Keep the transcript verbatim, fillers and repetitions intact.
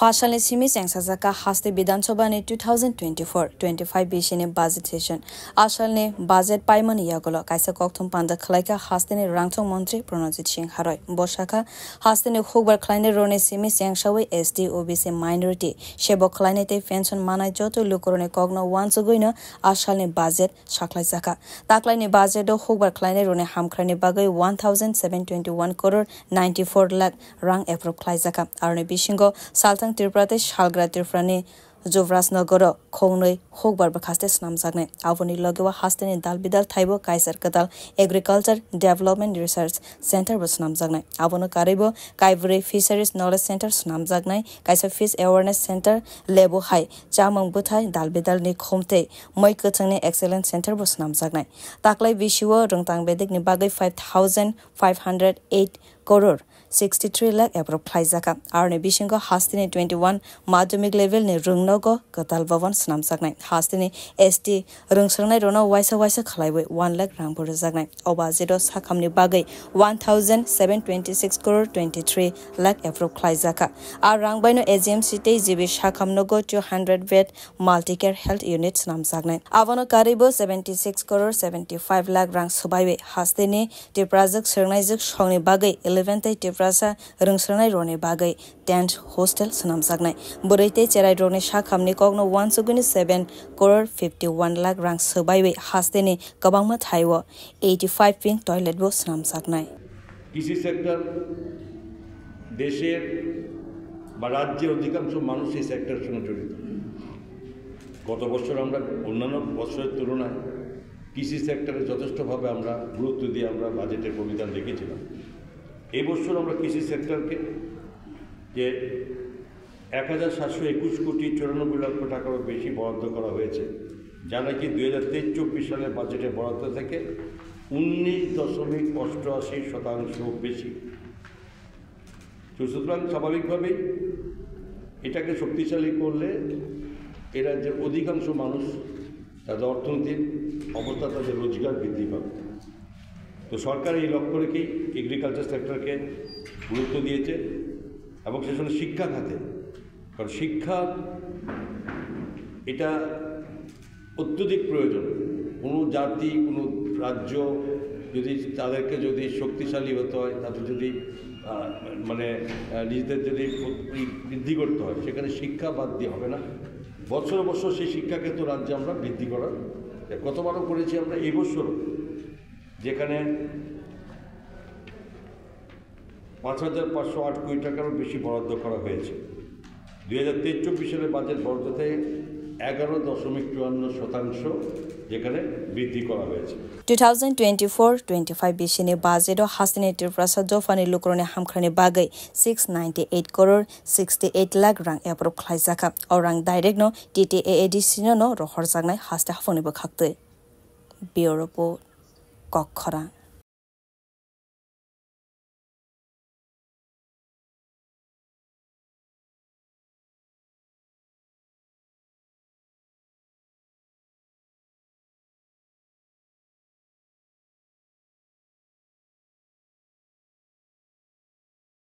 Pasalni simi chengsajak kha haste Bidhan Sabha ni two thousand twenty-four twenty-five bisini budget session. Asalni budget paimani yagulo kaisa kokthum panda khlaikha hasteni rangchak montri Pranojit Singh Haroi. Bo sakha, hasteni hukbar khlainai roni simi chengsawi S T, O B C, minority sebo khlainai tei pension manai joto lukuroni kokno uansugwino asalni budget sakhlaijakha. Taklaini budget o hukbar khlainai roni hamkhrani bagwi one thousand seven twenty-one crore ninety-four lakh rang approve khlaijakha. Aroni bisingo Salthang Tripura tei Salgra Tripurani Juvrajnagoro khongnwi hukbar bwkhaste swnamjaknai. Aboni logeo hasteni dal bidal thaibo kaisar kwtal Agriculture Development Research Center bo swnamjaknai. Abono karwibo kaibrwi Fisheries Knowledge Center swnamjaknai, kaisa Fish Awareness Center, lebo hai chamung bwthai dal bidalni khumtwi mui kwchwngni Excellence Center bo swnamjaknai. Taklai bisio rwngtang bedekni bagwi five thousand five hundred eight crore sixty-three lakh approve khlaijakha. Aroni bisingo hasteni twenty-one madhyamik level ni rwngnogo kwtal bhavan swnamjaknai. Hasteni S T rwngswngnai rokno waisa waisa khlaiwi one lakh rang bo rwjaknai. O budget o sakhamni bagwi one thousand seven twenty-six crore twenty-three lakh approve khlaijakha. A rang baino A G M C tei G B sakhamnogo two hundred bed multicare health unit swnamjaknai. Abono karwibo seventy-six crore seventy-five lakh rang swbaiwi hasteni Tiprajwk swrwngnaijwk songni bagwi eleven tei Tiprasa rwngswrwngnairokni bagwi tent hostel swnamjaknai. Bwrwi tei cherairokni sakhamni kokno uansugwini seven crore fifty-one lakh rang swbaiwi hasteni kwbangma thaio eighty-five pink toilet bo swnamjaknai. কৃষি সেক্টর দেশের বা রাজ্যের অধিকাংশ মানুষ এই সেক্টরের সঙ্গে জড়িত। গত বছর আমরা অন্যান্য বছরের তুলনায় কৃষি সেক্টরে যথেষ্টভাবে আমরা গুরুত্ব দিয়ে আমরা বাজেটের প্রবিধান রেখেছিলাম। এই বছর আমরা কৃষি সেক্টরকে যে এক হাজার সাতশো একুশ কোটি চুরানব্বই লক্ষ টাকারও বেশি বরাদ্দ করা হয়েছে, যা নাকি দুই হাজার তেইশ চব্বিশ সালের বাজেটে বরাদ্দ থেকে উনিশ দশমিক অষ্টআশি শতাংশ বেশি। তো সুতরাং স্বাভাবিকভাবেই এটাকে শক্তিশালী করলে এ রাজ্যের অধিকাংশ মানুষ তাদের অর্থনৈতিক অবস্থা, তাদের রোজগার বৃদ্ধি পাবে। তো সরকার এই লক্ষ্য রেখেই এগ্রিকালচার সেক্টরকে গুরুত্ব দিয়েছে এবং সে সঙ্গে শিক্ষা খাতে, কারণ শিক্ষা এটা অত্যধিক প্রয়োজন। কোনো জাতি, কোনো রাজ্য যদি তাদেরকে যদি শক্তিশালী হতে হয়, তাদের যদি, আহ, মানে, আহ, নিজেদের যদি বৃদ্ধি করতে হয়, সেখানে শিক্ষা বাদ দিয়ে হবে না। বছর বছর সেই শিক্ষাক্ষেত্র রাজ্যে আমরা বৃদ্ধি করার, গতবারও করেছি আমরা, এই বছরও, যেখানে পাঁচ হাজার পাঁচশো আট কোটি টাকারও বেশি বরাদ্দ করা হয়েছে। দুই হাজার তেইশ চব্বিশ সালের বাজেট বরাদ্দ থেকে এগারো দশমিক চুয়ান্ন শতাংশ যেখানে বৃদ্ধি করা হয়েছে। Two thousand twenty-four twenty-five bisini budget o hasteni Tiprasa dophani lukurokni hamkhrani bagwi six ninety-eight crore sixty-eight lakh rang approve khlaijakha. O rang direct no T T A A D C no no rohorjaknai haste haphangni bwkhaktwi. Bureau Report, Kokkhorang.